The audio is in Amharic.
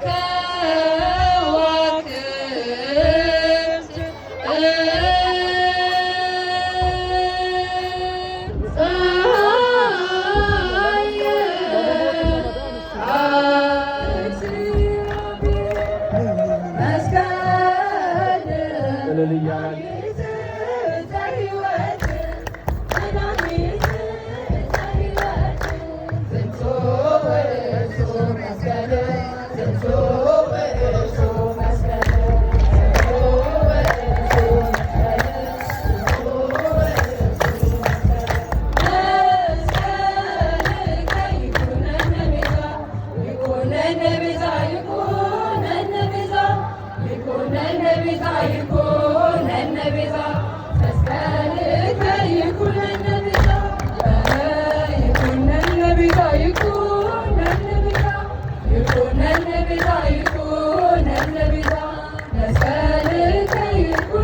ከዋክብት ፀሐይ መስቀል እልል እያላችሁ። ሕይወት መድኃኒት ሕይወት ዝንቱ ውእቱ መስቀል፣ ዝንቱ ውእቱ መስቀል፣ ዝንቱ ውእቱ መስቀል፣ ዝንቱ ውእቱ መስቀል። መስቀልከ ይኩነነ ቤዛ፣ ይኩነነ ቤዛ፣ ይኩነነ ቤዛ፣ ይኩነነ ቤዛ፣ ይኩነነ ቤዛ። መስቀልከ ይኩነነ ቤዛ፣ ይኩነነ ቤዛ፣ ይኩነነ ቤዛ፣ ይኩነነ ቤዛ፣ ይኩነነ ቤዛ። መስቀልከ ይኩነነ